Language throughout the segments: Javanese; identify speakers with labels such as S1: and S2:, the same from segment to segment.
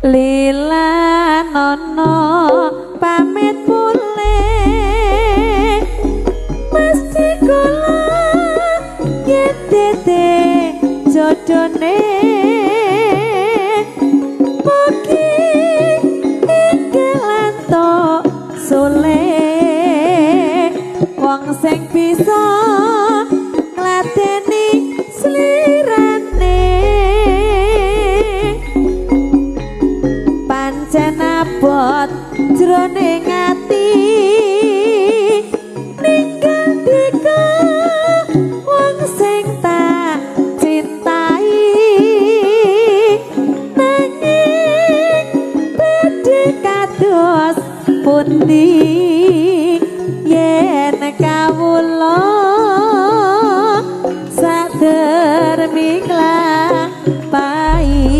S1: Lilanono pamit mulih mesti kula yen dede jodone poki ingkang lantuk soleh wong sing bisa ngladeni slirane pancen abot jroning ati ninggal dika wong sing tak cintai nanging badhe kados pundi yen kawula sadermi nglampahi.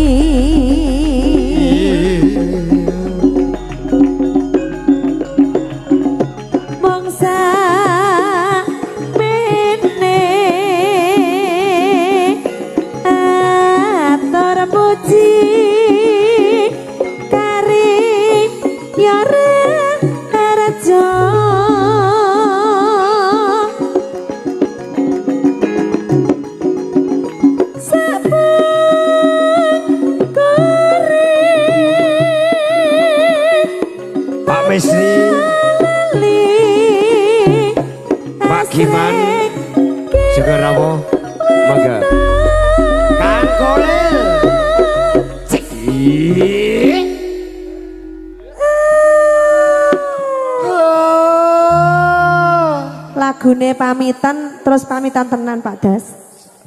S1: Mong sakmene atur puji kari rejo
S2: Pak Mesri, Pak Giman, juga rawuh, mangga. Kang Kolil. Cik.
S1: Lagune pamitan terus pamitan tenan Pak Das.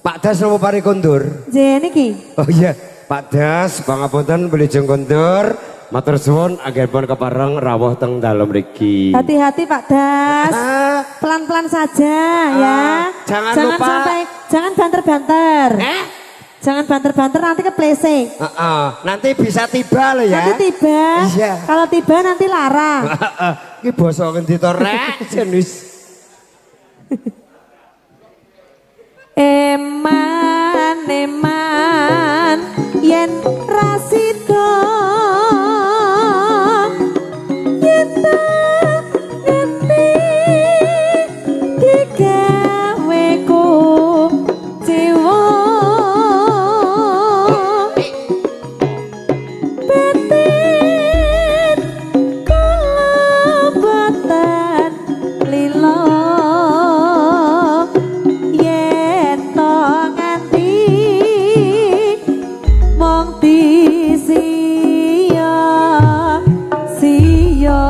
S2: Pak Das nopo pari kondur?
S1: Nggih niki.
S2: Oh iya, Pak Das, pangapunten wilujeng kondur. Matur suwun anggenipun kepareng rawuh teng dalem mriki.
S1: Hati-hati Pak Das. Pelan-pelan saja ya.
S2: Jangan lupa
S1: sampai jangan banter-banter. Jangan banter-banter nanti kepleset.
S2: Nanti bisa tiba loh ya.
S1: Nanti tiba.
S2: Iya.
S1: Kalau tiba nanti larang.
S2: Iki basa ngendi to rek jenis.
S1: Eman eman yen rasida yen tak ngerti digawe kuciwa batin kula boten lila yen to nganti mong disiya siya.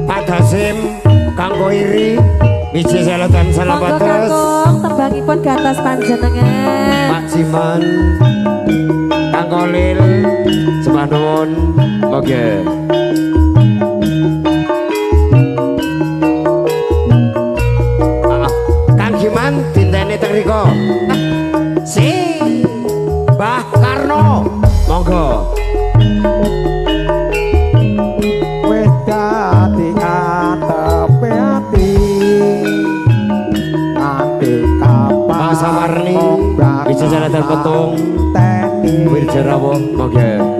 S2: Pak Dasim, Kang Koiri, Wiji Selotan
S1: Monggo
S2: Salapates,
S1: kakung tembangipun gatos panjenengan.
S2: Pak Jiman, Kang Kolil, sembah nuwun, monggo. Kang Giman dinteni teng riko. Si Mbah Karno, monggo.
S3: Wis dadi atepe ati nganti kapan
S2: Pak Sawarni, Wiji Selotan Petung,
S3: teni.
S2: Wirja rawuh, monggo.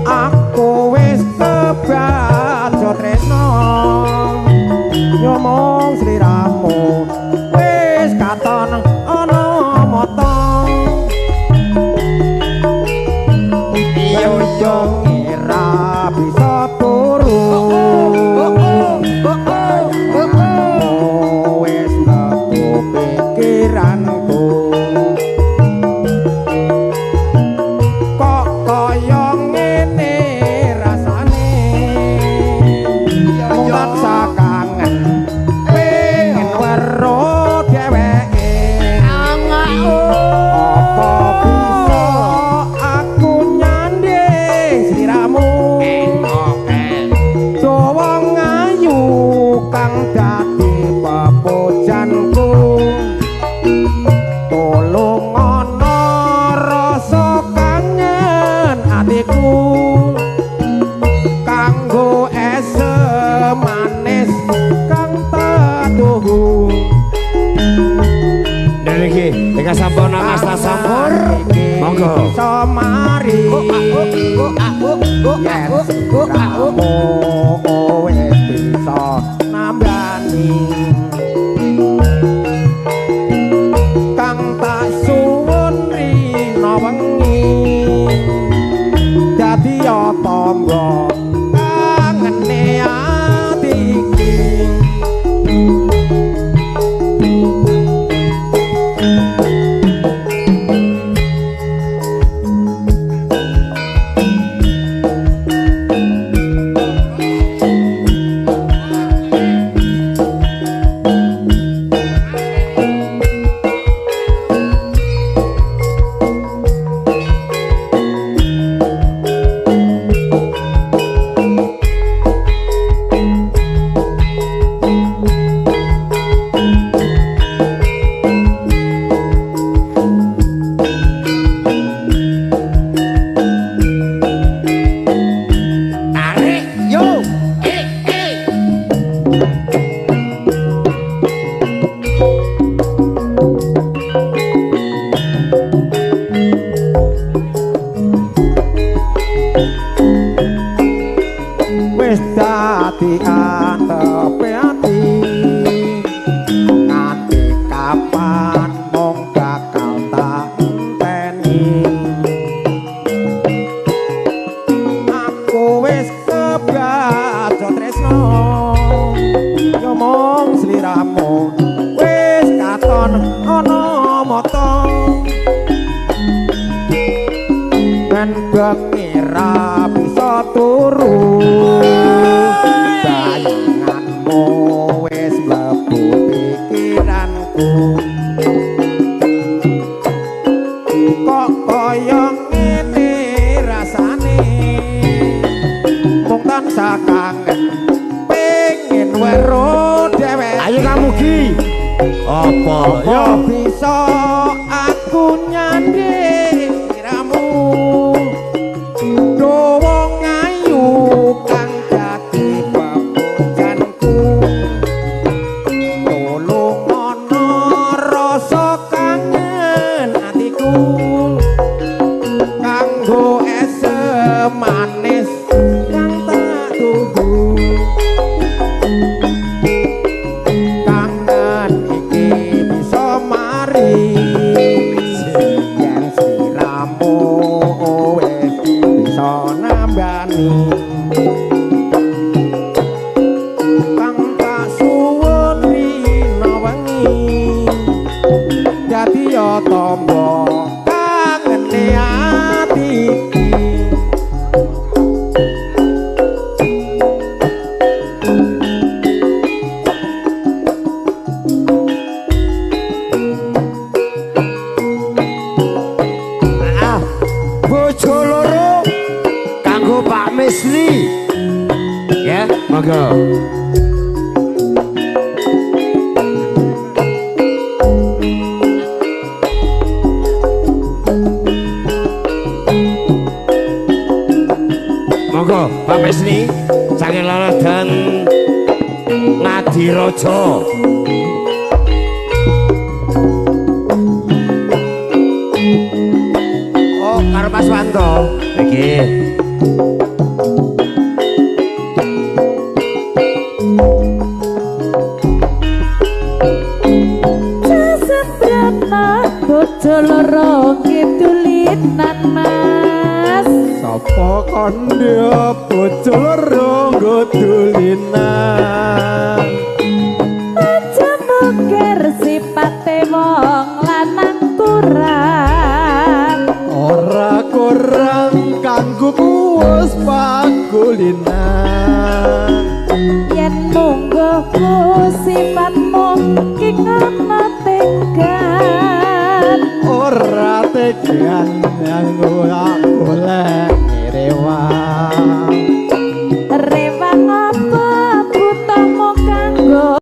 S3: Aku wis kebacut tresno nyomong sliramu wis katon ana mata.
S2: Iya iya.
S3: Ora bisa turu wis mlebu pikiranku.
S2: Namasta Sampur. Monggo.
S3: Bisa mari. Yen sliramu wis bisa nambani. Kang tak suwun rina wengi dadi ya tamba kangene ati iki.
S2: Tarik yo.
S3: Wis dadi antepe ati nganti kapan mung bakal tak enteni. Aku wis kebaca tresno yo mung sliramu wis katon ana mata. Ben bengi ra bisa turu bayanganmu wis mlebu pikiranku. Kok kaya ngene rasane mung tansah kangen pengen weruh dheweke.
S2: Ayo kamu Gi.
S4: Apa
S3: Apa bisa aku nyanding sliramu do wong ayu kang dadi pepujanku. Tulung ana rasa kangen atiku kanggo esem manis kang tak tunggu. Kangen iki bisa mari yen sliramu wis bisa nambani. Kang tak suwun rina wengi dadi ya tamba kangene ati iki.
S2: Ah, bojo loro kanggo Pak Misli. Ya, monggo. Monggo Pak Misli saking Laladan Ngadirojo. Oh, karo Mas Wanto. Iki.
S1: Sebrana bojo loro kidulinan Mas.
S4: Sapa kandha bojo loro nggo dulinan.
S1: Aja mungkir sipate wong lanang kurang.
S4: Ora kurang kanggo puwes pakulinan.
S1: Yen mungguhku sifatmu ki ngono tegan.
S4: Ora tegan nganggo aku lek rewang.
S1: Rewang apa butamu kanggo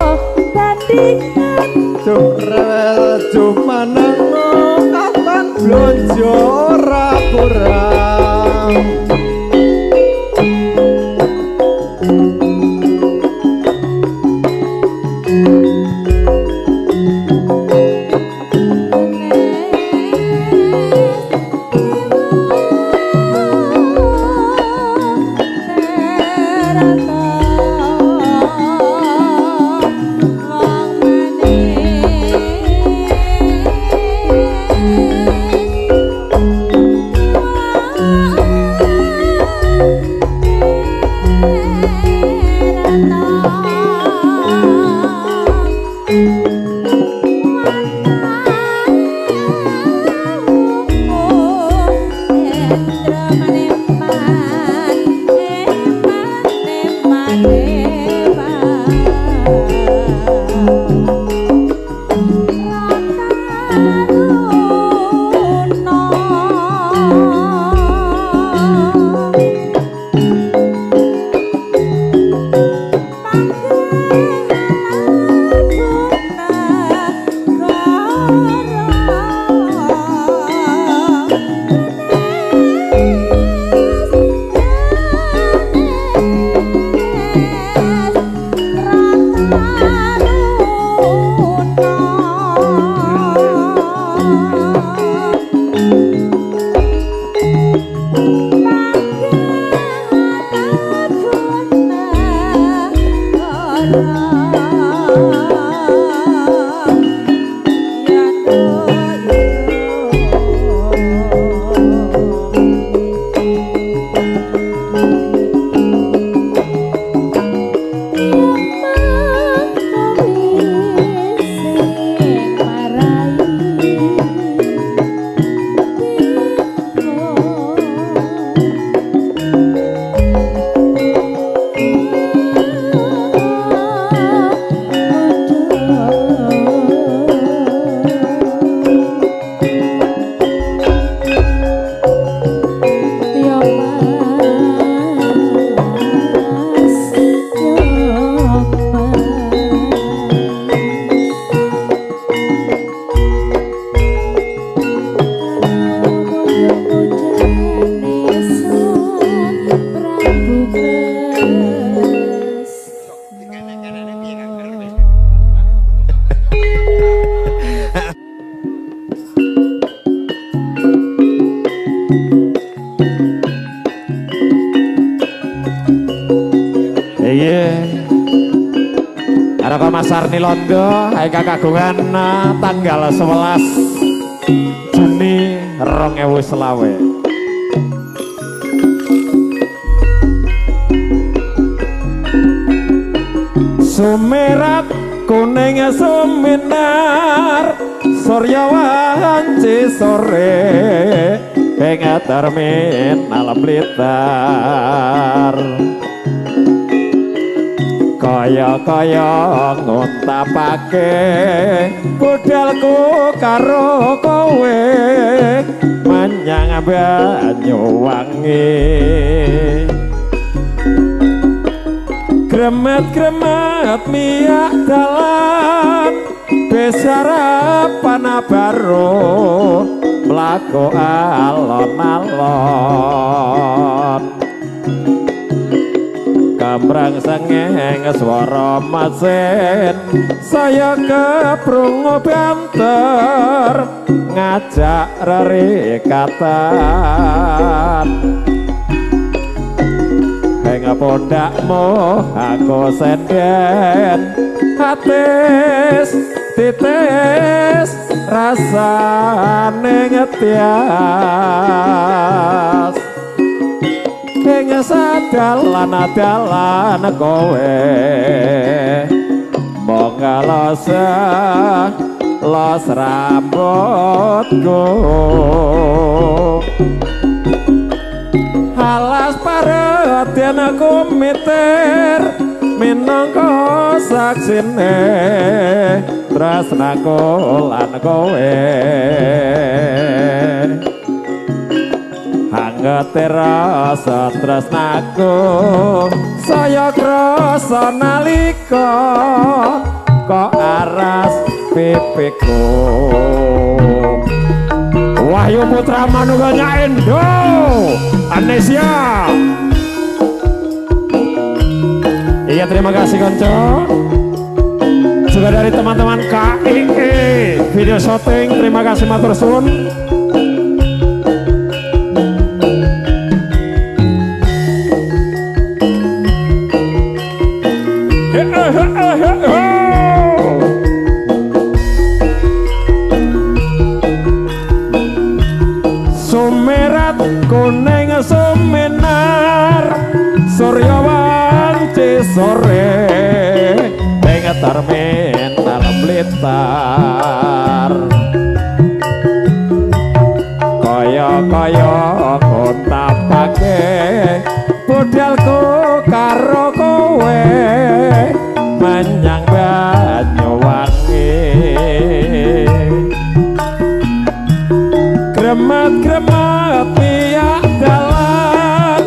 S1: bandingan.
S4: Jumrel jumaneng kapan blonjo ora kurang.
S1: Nek
S4: Mas Arni Londo ingkang kagungan tanggal 11 Juni 2025. Sumerat kuning suminar surya wanci sore ing terminal Blitar kaya-kaya nguntapake budalku karo kowe menyang Banyuwangi. Gremet-gremet miyak dalan besarapan baru mlaku alon-alon kamrang sengeng swara mesin saya keprungu banter ngajak rerikatan ing pundakmu aku senden atis titis rasane ngetias ing sadalan-dalan kowe mong los los rambutku alas paret yen aku mitir minangka saksine tresnaku lan kowe angete rasa tresnaku saya krasa nalika kok aras pipiku. Wahyu Putra Manunggalnya Indo Anesia. Iya, terima kasih konco. Juga dari teman-teman KIE video shooting, terima kasih matur suwun. Sumerat kuning suminar surya wanci sore ing terminal Blitar kaya-kaya nguntapake budalku karo kowe menyang Banyuwangi. Gremet-gremet miyak dalan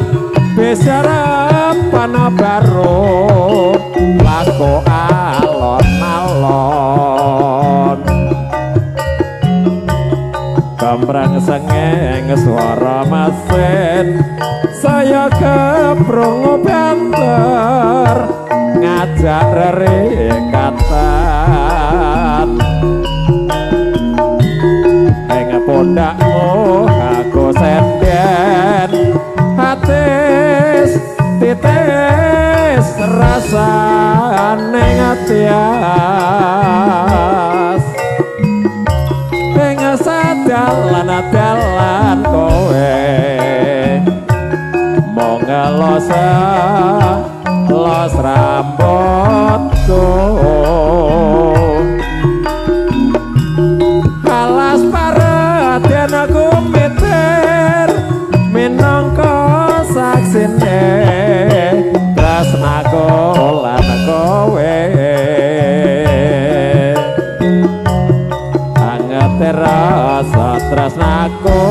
S4: besarapan baru laku alon-alon kemrang sengeng swara mesin saya keprungu banter ngajak rerikatan ing pundakmu aku senden atis titis rasane ngatias ing sadalan-dalan kowe mong los los rambutku alas paret yen aku mitir minangka saksine tresnaku lan kowe angete rasa tresnaku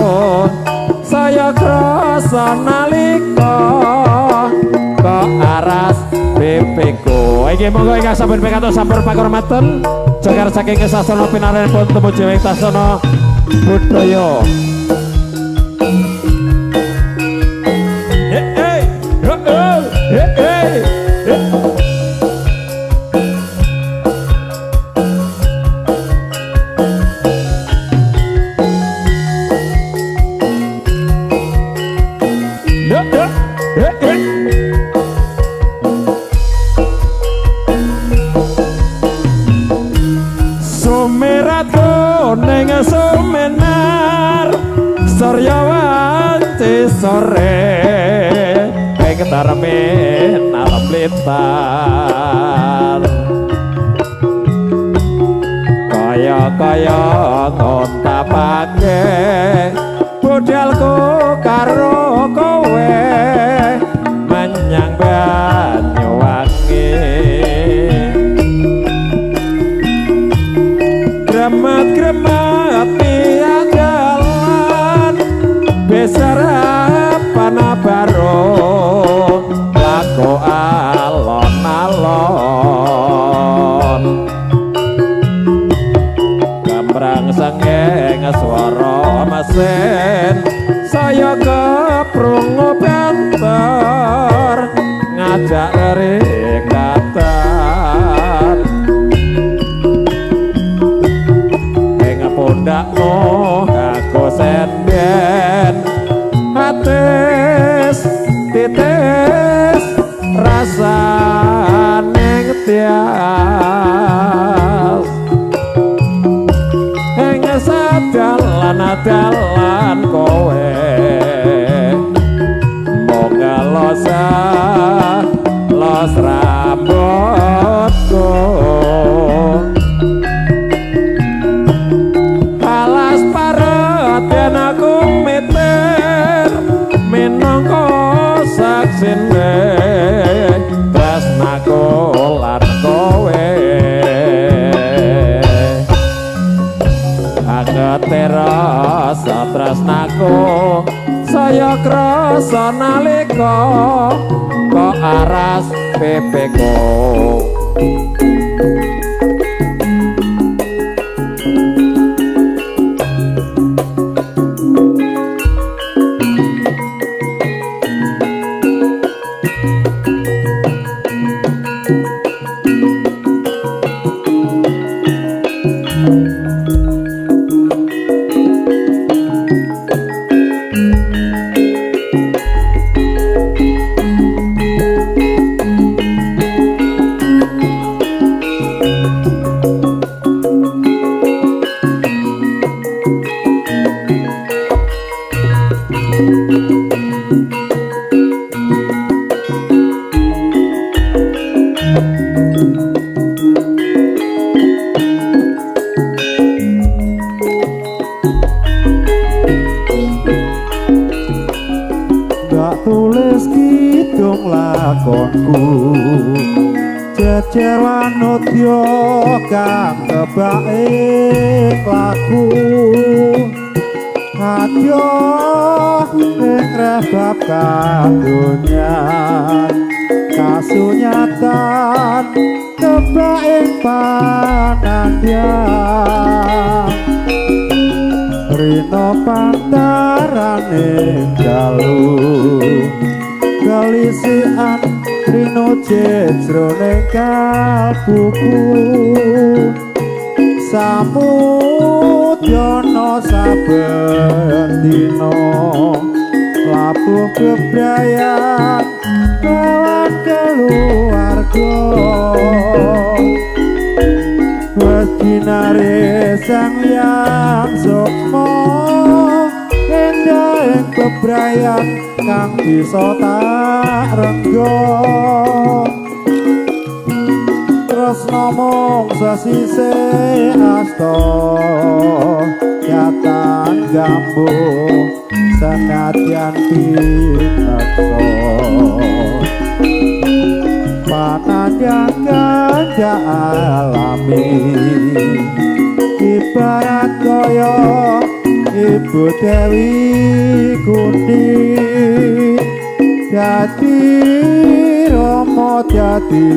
S4: saya krasa nalika kok aras pipiku. Iki monggo ingkang sampun pikantuk sampur pakurmatan jagar saking sasana pinarenipun tumuju ing tasana budaya. sore ing terminal Blitar. Kaya-kaya ngontapake budalku karo kowe menyang Banyuwangi. Gremet-gremet tiang dalan besarapan baro laku alon-alon. Gambrang sengeng swara mesin saya keprungu banter ngajak rerikatan. Ing pundakmu aku senden atis titis rasane tias. Ing sadalan-dalan kowe mung los los rambutku. Alas paret yen aku mitir minangka saksine tresnaku lan kowe. Angete rasa tresnaku saya krasa nalika kok aras pepeku.
S3: Tulis kidung lakonku jejer wanodya kang kebake laku kadya ing rebab kadonyan kasunyatan kebak ing panandyan rina pantarane dalu kelisian rino jroning kalbuku samudyana saben dina labuh bebrayan lawan keluarga wis dinare sang yang sukma endah ing bebrayan kang bisa tak rengga tresna mung sesisih asta jatan gambu senadyan pineksa panandhang ganda alami ibarat kaya Ibu Dewi Kunti dadi rama dadi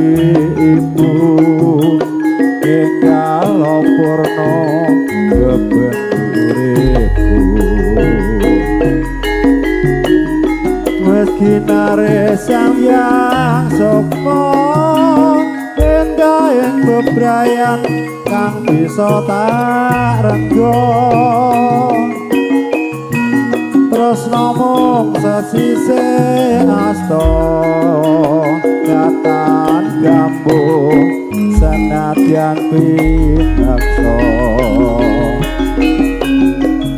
S3: ibu enggal purna beben uripku wis kinare sang yang sukma endah ing bebrayan kang bisa tak rengga tresna mung sesisih asta katan gambu senadyan pineksa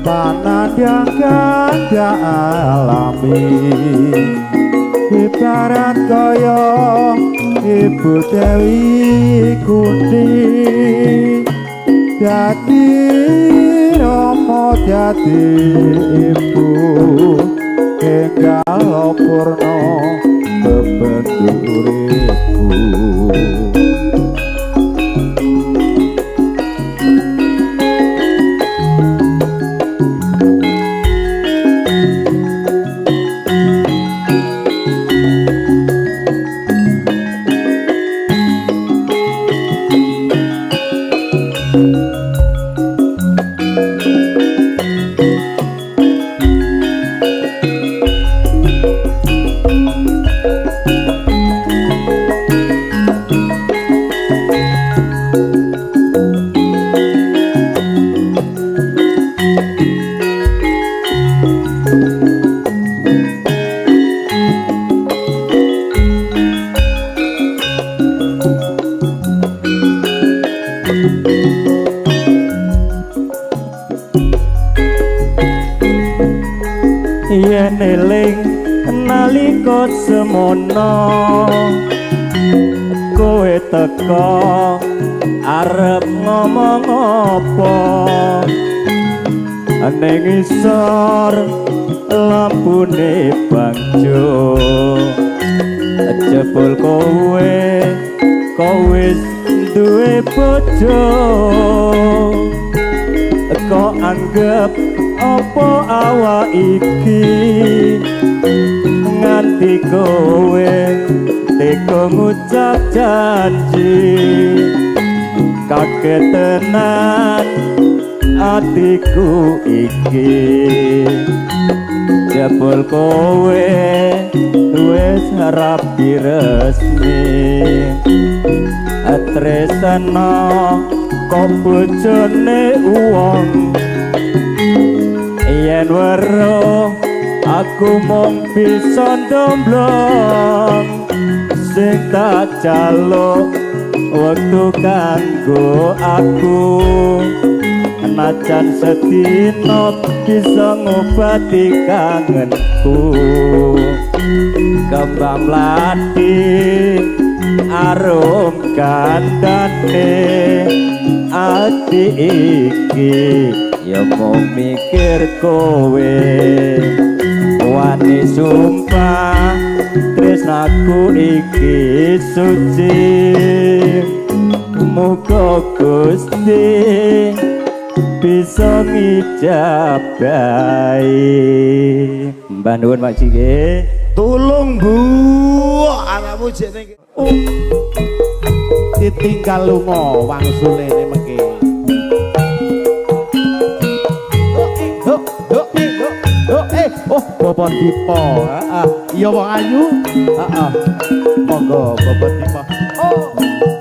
S3: panandhang Sandang ganda alami ibarat kaya Ibu Dewi Kunti dadi rama dadi ibu enggal purna bebendu uripku.
S5: Yen eling nalika semono kowe teka arep ngomong apa ning isor lampune bangjo jebul kowe kok wis duwe bojo kok anggep apa awak iki nganti kowe teko ngucap janji kaget tenan atiku iki jebul kowe wis rapi resmi tresna kok bojone wong yen weruh aku mung bisa ndomblong sing tak jaluk wektu kanggo aku najan sedina bisa ngobati kangenku kembang mlati arum kandhane ati iki ya mung mikir kowe wani sumpah tresnaku iki suci muga Gusti bisa ngijabahi. Mbah nuwun Pak Cike.
S6: Tulung Bu, anakmu jek ning
S7: ditinggal lunga wangsulene mengke. Oh, Bapak Dipo. Heeh. Iya wong ayu. Heeh. Monggo Bapak Dipo. Oh.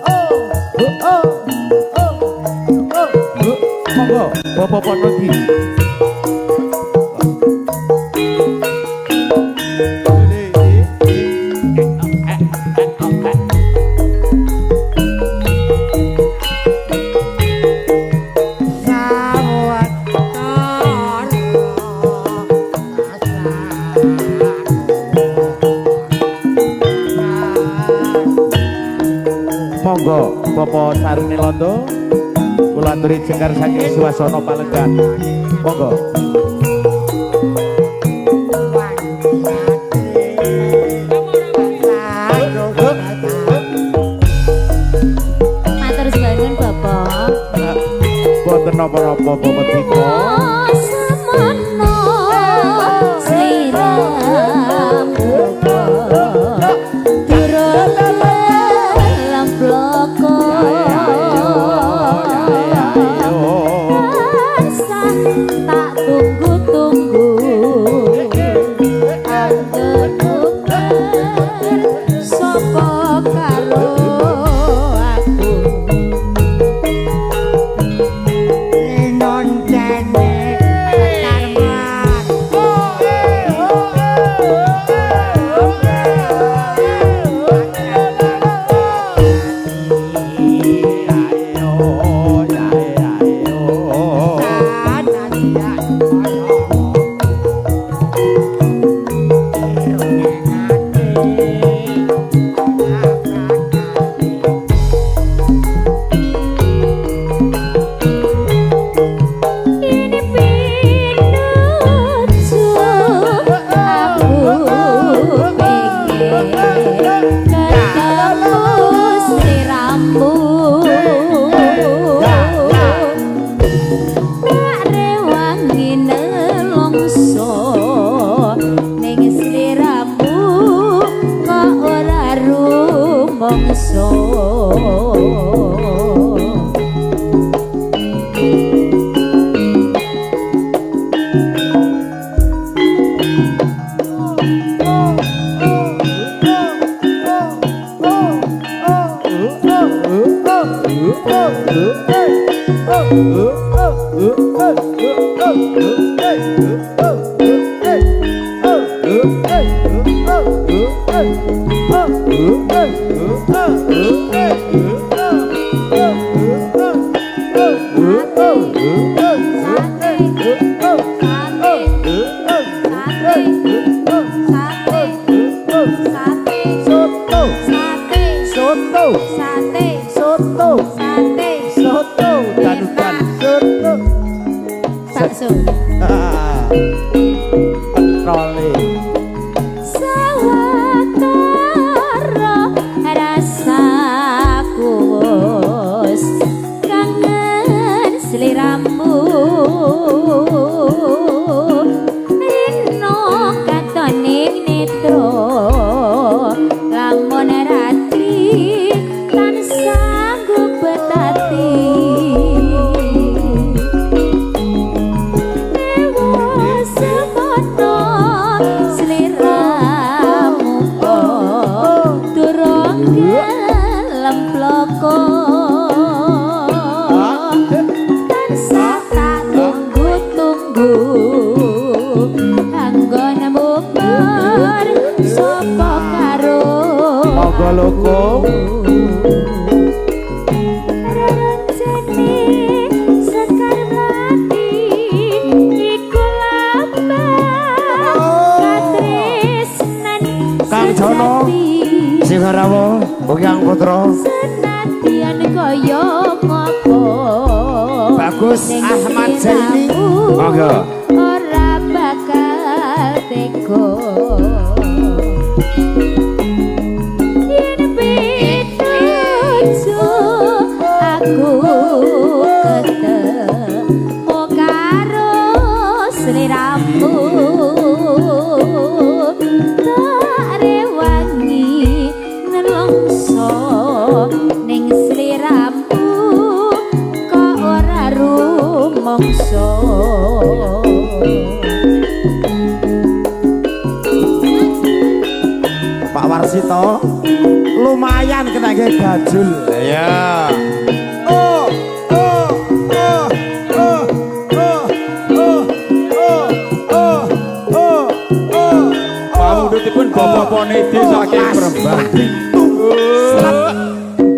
S7: Oh. Oh. Oh. Oh. Monggo Bapak Ponodi. Monggo Bapak Saruni Londo kula aturi jengkar saking Suasana Palenggan. Monggo.
S8: Matur suwun Bapak.
S7: Boten napa-napa Bapak Diko.
S9: Non
S6: Pak Warsito lumayan kena gajul ya. Oh oh oh oh oh oh oh oh oh oh.
S3: Pamundhutipun Bapak Ponedi saking Brembang.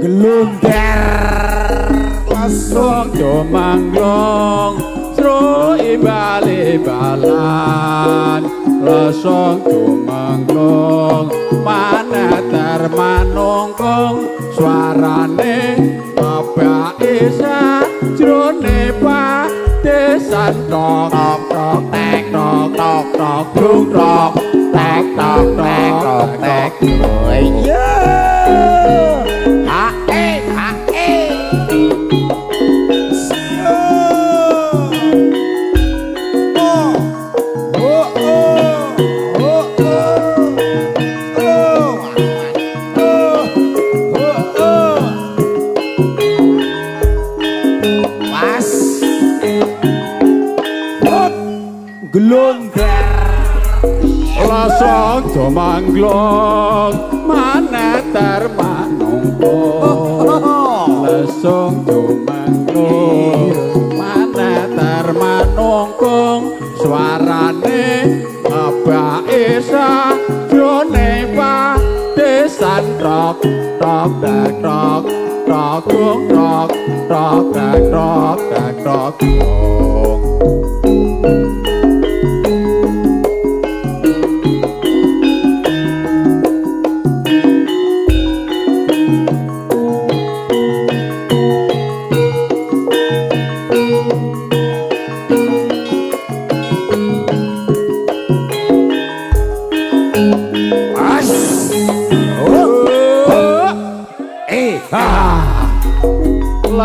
S6: Gelunder
S3: langsung dumangglong sro ibal-ibalan langsung dumangglong maneter manungkung suarane ngebaki sajrone padesan tok tok tek tok tok tok dung tok tek tok tek tok tek.
S6: Iya. Ha e ha e.
S3: Lasong dumangglong maneter manungkung lesung dumangglong maneter manungkung suarane ngebaki sajrone padesan tok tok tek tok tok tung tok tok tek tok tek tok tung.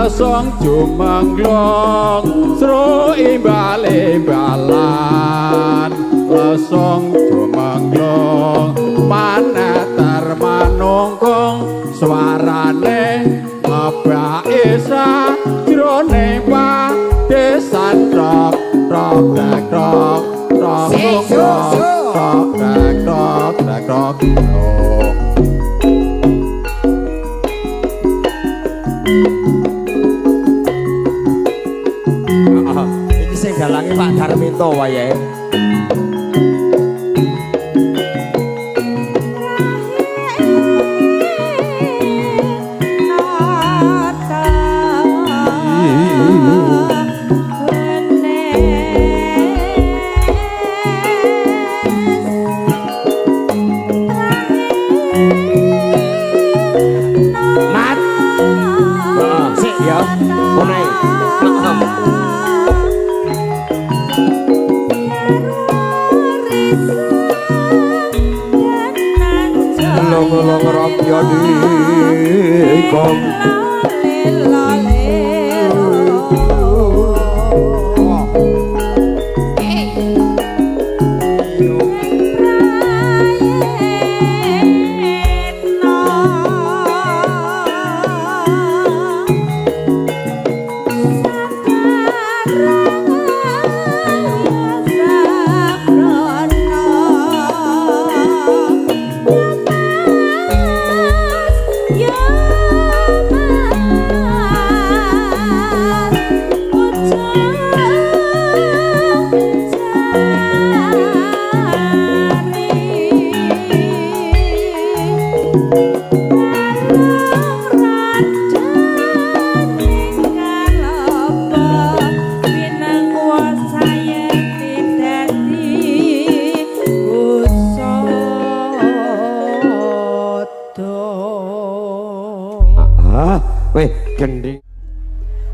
S3: Lesung jumenglong sro imbal-imbalan lesung jumenglong maneter manungkung suarane ngebaki sajrone padesan tok tok tek tok tung tok tok tok tok tok.
S2: Iki sing dalange Pak Darminto wayahe.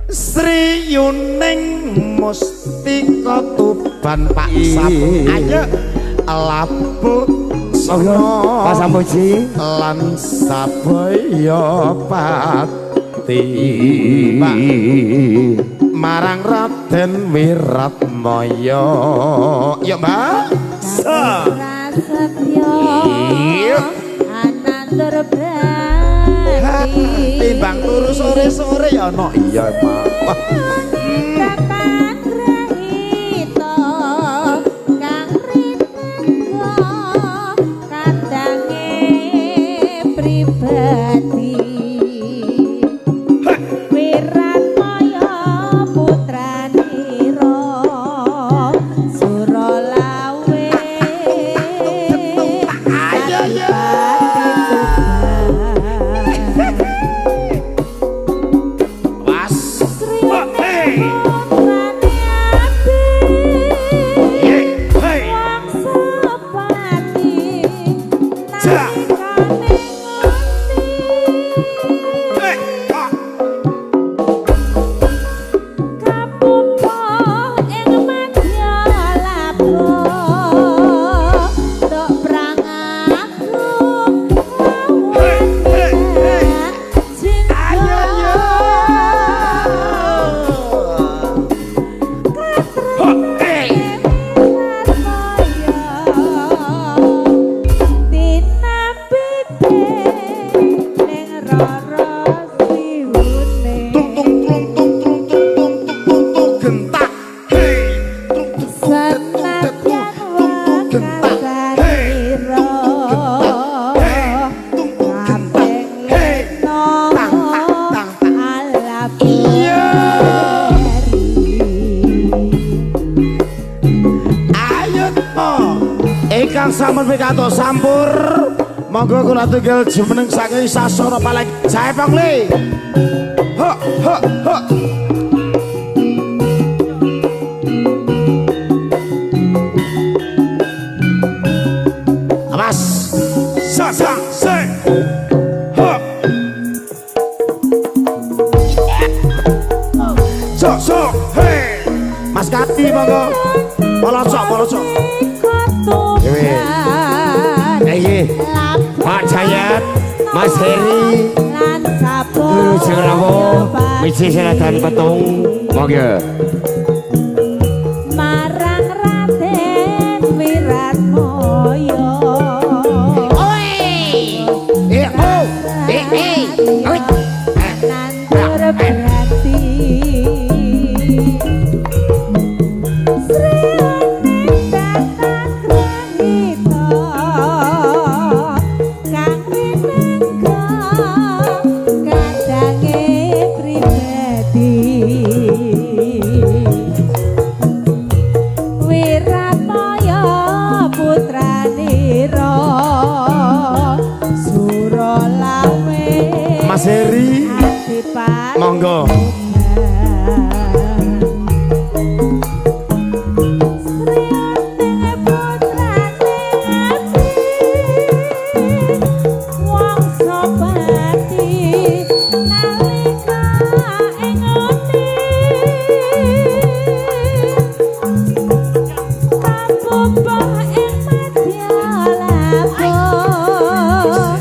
S6: Sri Yuning Mustika Tuban Pak Sapu ayo labuh
S2: Pak Sampuji
S6: lan sabaya pati marang Raden Wiratmaya ya Mbak
S1: Prasetyo Anandur
S6: timbang turu sore-sore ya ono iya Pak.
S1: Kang rinengga kadange pribadi Wiratmaya putranira Suralawe.
S6: Ayo ya. Ingkang sampun pikantuk sampur monggo kula tunggal jumeneng saking sasana paling jae pangli. Ho ho ho. Awas. Sa sa se. Ho. So so hey. Mas Kati monggo. Polocok polocok.
S2: Iki Pak Jayat, Mas Heri, Wilujeng Rawuh, Miji Seradan Petung, monggo.
S1: Marang Raden Wiratmaya.
S6: Oi. Eh oh, eh eh. Oi.
S1: Nandur berarti. Sri Kepupuh ing madya labuh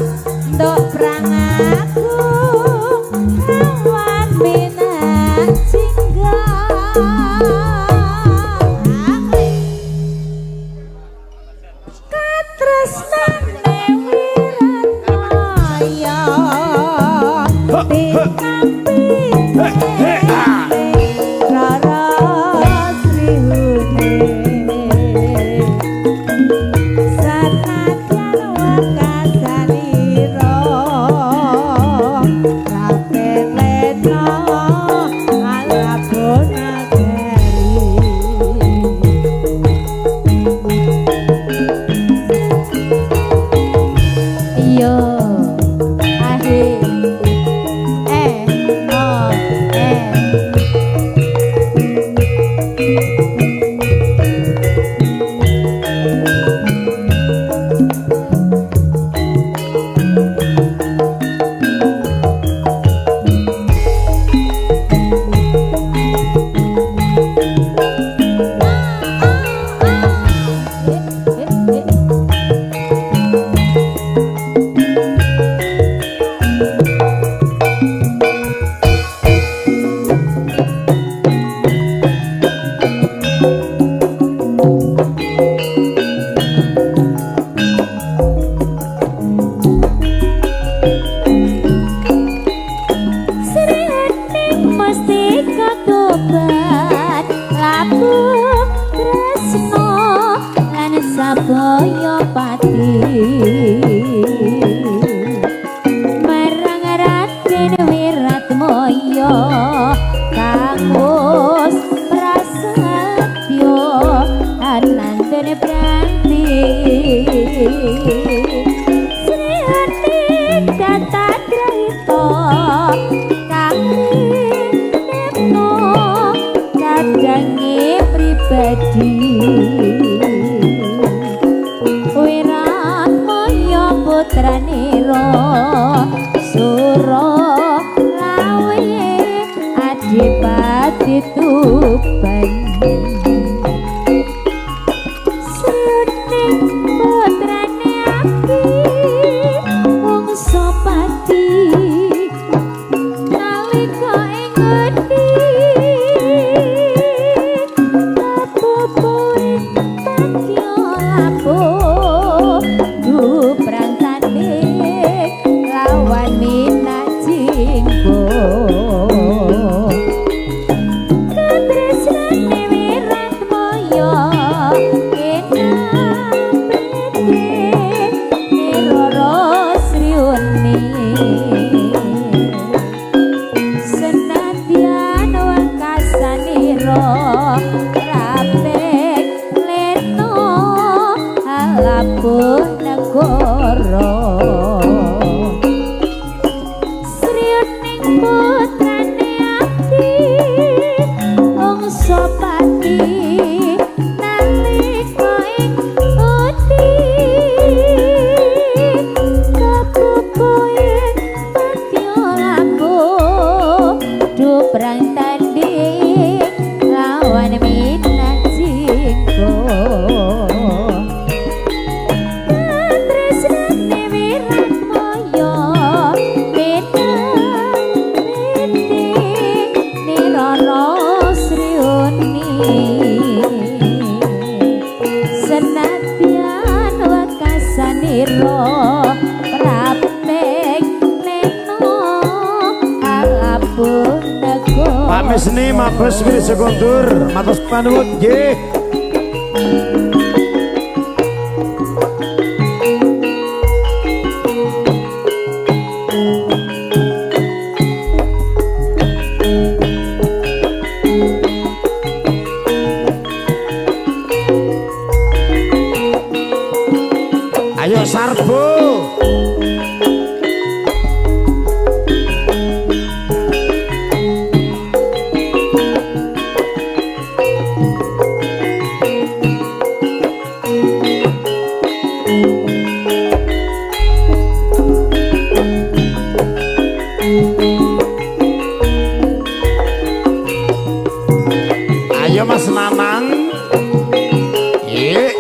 S1: nduk prang agung lawan minak jingga. Katresnane Wiratmaya tinampi Rara Srihune senadyan wekasanira Raden Lena alabon nagari. Iya ahe eh oh eh. Srihening mesti katobat labuh tresno lan sabaya pati marang Raden Wiratmaya kang wus prasetyo anantene pranti. Srihening datadrahita kang rinepno kadange pribadi Wiratmaya putranira Sura Lawe Adipati Tuban. Srihening putrane abdi Wangsa Pati nalika ing ngendi kepupuh padya labuh duprang tanding lawan minak jinggo. Katresnane Wiratmaya kinapete Rara Sriuni senadyan wekasanira Raden Lena alabuh negara. Sriuning putrane abdi Wangsa Pati nalika ing uti kepupuh padya labuh duprang tanding lawan minak jinggo. Katresnane Wiratmaya pinapete Rara Sriuni senadyan wekasanira Raden Lena alabuh negara.
S6: Pak Misni Mabes Wirjo Kondur matur panuwun nggih. Ayo Sarbo. Ayo Mas Nanang. Iya.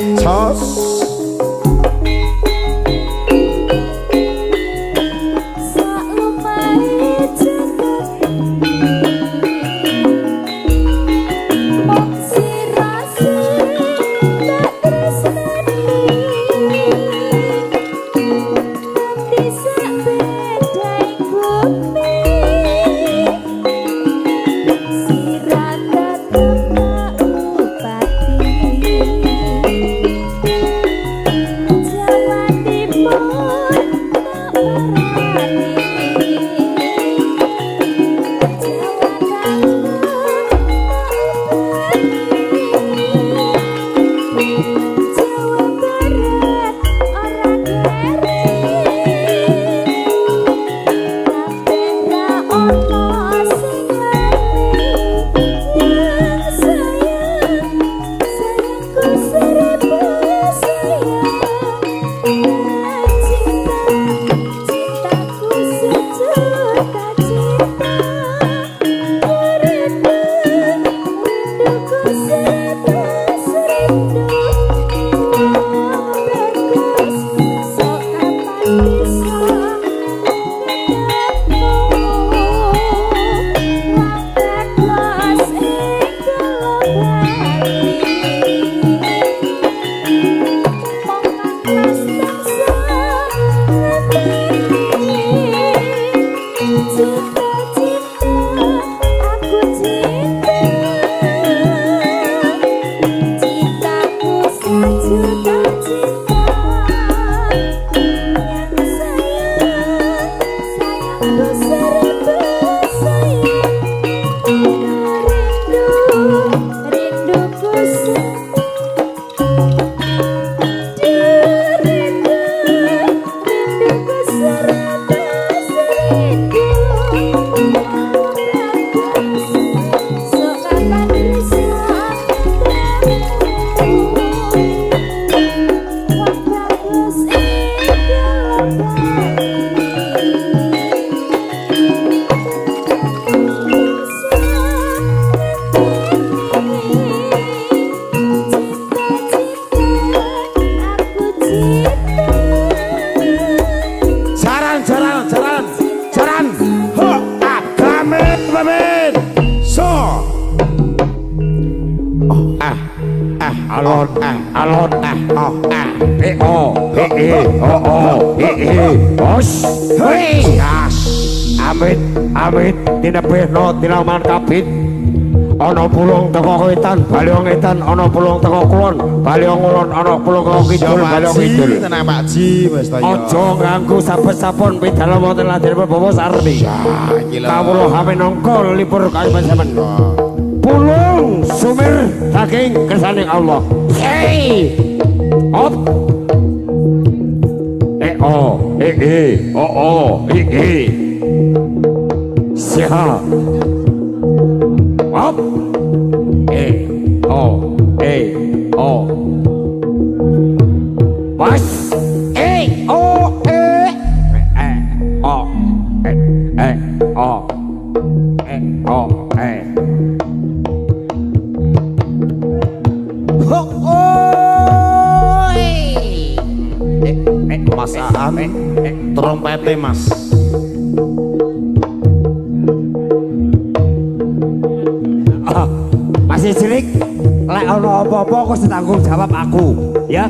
S2: Alon alon oh e o e e o o e e os hei as amit amit tinebihno tinaman kabit ana pulung teko wetan baliong etan ana pulung teko kulon baliong kulon ana pulung teko kidul baliong kidul.
S6: Tenang Pak Ji wis ta ya.
S2: Aja nganggo saben-saben pidana wonten ladinipun Bapak Sarni. Kawula minangka lipur kaliyan sampeyan. Pulung sumir saking kersaning Allah. Hei. Hop. E o e e o o e e. Siap. Hop. E o e o. Mas E o e e o e e o e o e. Ho oi.
S6: Mas Aan trompete Mas.
S2: Masih cilik, lek ono apa-apa aku tanggung jawab aku, ya.